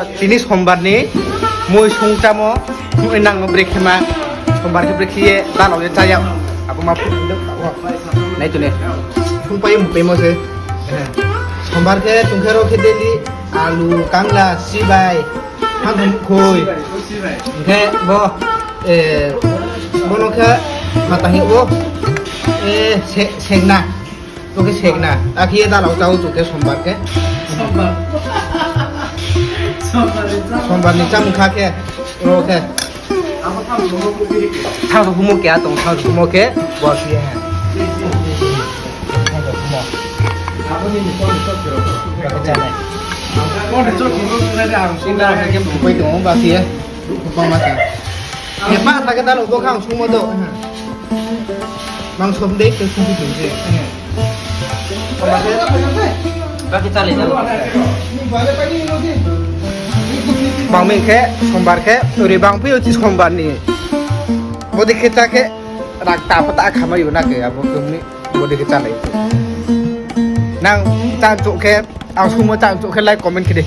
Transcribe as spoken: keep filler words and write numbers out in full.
Tini sombar ni mui sung chámo, mui nang no brekhe ma, sombar khe brekhe ye dalao ye chá ya, abo ma phu do. Nai tuni. Sungpai mui paimo se. Sombar khe chung khe ro khe daily alu, kangla, sibai, hangthom khui. Khe bo, bono khe mata hing bo, segna. Bo khe segna. Akhe ye dalao chá o chung khe sombar khe. Sombar ni chámung kha khe, ro khe. Thang humo keha tong, thang humo khe, bo khe. Abo ni ni pon ni chok khe ro. Abo khe chánai. Pon ni chok khe ro, khe ang sung da khe bupai tong, ba khe. Ruh khe bangma khe. Khe ba sa khe dalao bo khe ang sungmo do. Mang som dei khe sung khe tong se. Bangmi khe sombar khe, ori bangphi yo chi sombar ni. Bodei khe chá khe, rang ta pho ta khamai yo na khe, abo khe ong ni, bodei khe chálai. Nang chá chouh khe, ang sungmo chá chouh khe like comment khe di.